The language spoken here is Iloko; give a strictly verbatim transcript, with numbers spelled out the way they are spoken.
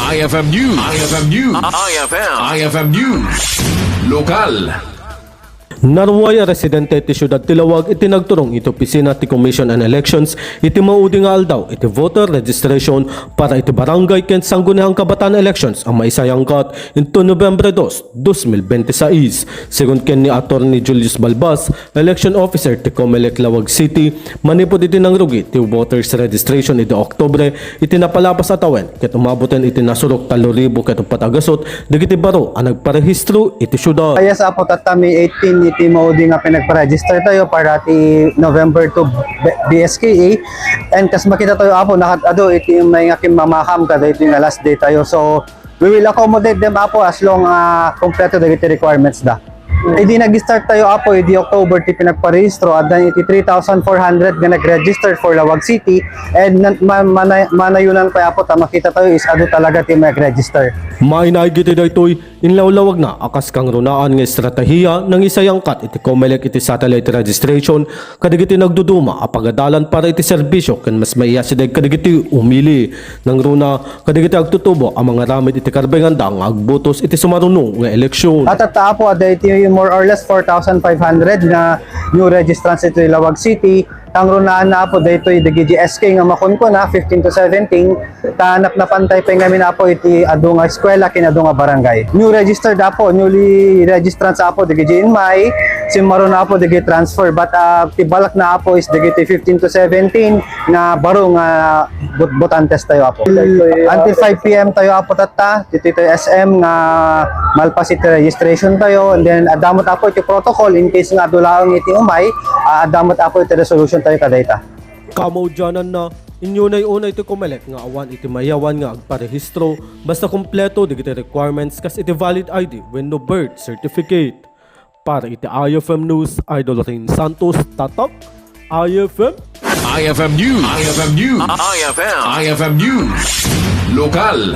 I F M News. I F M News. I F M. I F M News. Lokal. Naruay a residente ti siudad ti Laoag iti nagturong iti opisina ti Commission on Elections iti maudi nga aldaw iti voter registration para iti barangay ken sangguniang kabataan elections a maisayangkat inton Nobyembre dos, dos mil benti sais. Segun ken ni Attorney Julius Balbas, election officer ti Comelec Laoag City, manipud iti nangrugi ti voters registration idi Oktubre iti napalabas a tawen ket umaboten iti nasurok tallo ribu ket uppat a gasut dagiti baro a nagparehistro iti siudad. Ah, yes, Apo, tatta, May eighteen iti maudi nga pinagpa-register tayo para ti November two B-, B S K A. And kas makita tayo, Apo, nakat-adu iti may nga kimmamakam kada iti nga last day tayo. So, we will accommodate them, Apo, as long, ah, kompleto dagiti requirements da. Idi nag-start tayo, Apo, idi October ti pinagparehistro, addan iti three thousand four hundred nga nag-register for Laoag City, and nan-, ma-, mana-, manayunan pa, Apo, ta makita tayo is adu talaga ti mag-register. Mainaig iti daytoy, inlawlawagna a kas kangrunaan nga estratehiya nangisayangkat iti Comelec iti satellite registration kadagiti nagduduma a pagadalan para iti serbisio ken mas maiyasideg kadagiti umili. Nangruna, kadagiti agtutubo a mangaramid iti karbenganda nga agbutos iti sumaruno nga eleksyon. At tatta, Apo, adda iti more or less four thousand five hundred nga new registrants iti Laoag City. Kangrunaan na, Apo, daytoy dagiti S K nga makunkuna, fifteen to seventeen. Ta napnapan tayo pay ngamin, Apo, iti adu nga eskwela ken adu nga barangay. New registered, Apo, newly registrants, Apo, dagiti inmay, simmaruno, Apo, dagiti transfer. But, ah, ti balak na, Apo, is dagiti fifteen to seventeen nga baro nga but-, butantes tayo, Apo. Until five P M tayo, Apo, tatta. Ditoy tayo S M nga malpas iti registration tayo. And then, adda met, Apo, iti protocol in case nga adu laeng iti umay, ah, adda met, Apo, iti resolution tayo kadayta. Kamaudiananna, inyunay-unay ti Comelec nga awan iti mayawan nga agparehistro basta kompleto dagiti requirements kas iti valid I D wenno birth certificate. Para iti I F M News, Idol Rain Santos, Tatak, I F M. I F M News. I F M News. I F M. I F M News. Lokal.